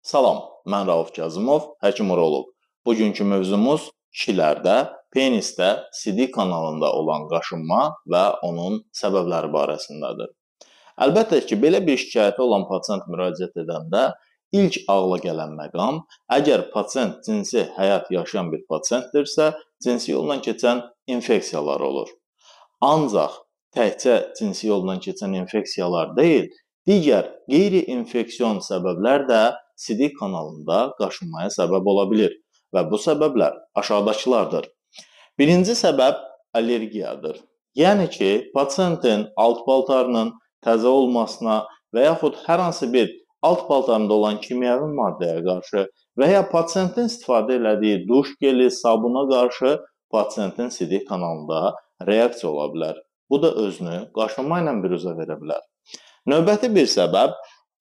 Salam, mən Rauf Kazımov, həkim uroloq. Bugünkü mövzumuz kişilərdə, penisdə, sidik kanalında olan qaşınma və onun səbəbləri barəsindədir. Əlbəttə ki, belə bir şikayəti olan pasient müraciət edəndə ilk ağla gələn məqam, əgər pasient cinsi həyat yaşayan bir pasientdirsə, cinsi yolla keçən infeksiyalar olur. Ancaq təkcə cinsi yolla keçən infeksiyalar deyil, digər qeyri-infeksion səbəblər də sidik kanalında qaşınmaya səbəb ola bilir və bu səbəblər aşağıdakılardır. Birinci səbəb allergiyadır. Yəni ki, pasientin alt paltarının təzə olmasına və yaxud hər hansı bir alt paltarında olan kimyəvi maddəyə qarşı və ya pasientin istifadə elədiyi duş geli, sabuna qarşı pasientin sidik kanalında reaksiya ola bilər. Bu da özünü qaşınma ilə büruzə verə bilər. Növbəti bir səbəb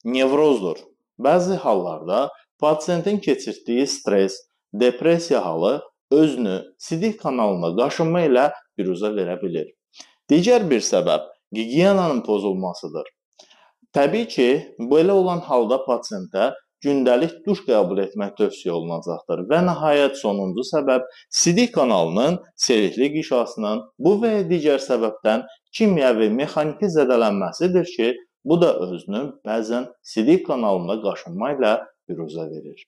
nevrozdur. Bəzi hallarda pasientin keçirtdiyi stres, depressiya halı özünü sidik kanalında qaşınma ilə büruzə verə bilir. Digər bir səbəb gigiyenanın pozulmasıdır. Təbii ki, belə olan halda pasientə gündəlik duş qəbul etmək tövsiyə olunacaqdır. Və nəhayət sonuncu səbəb sidik kanalının selikli qişasının bu və ya digər səbəbdən kimyəvi, mexaniki zədələnməsidir ki, bu da özünü bəzən sidik kanalında qaşınma ilə büruzə verir.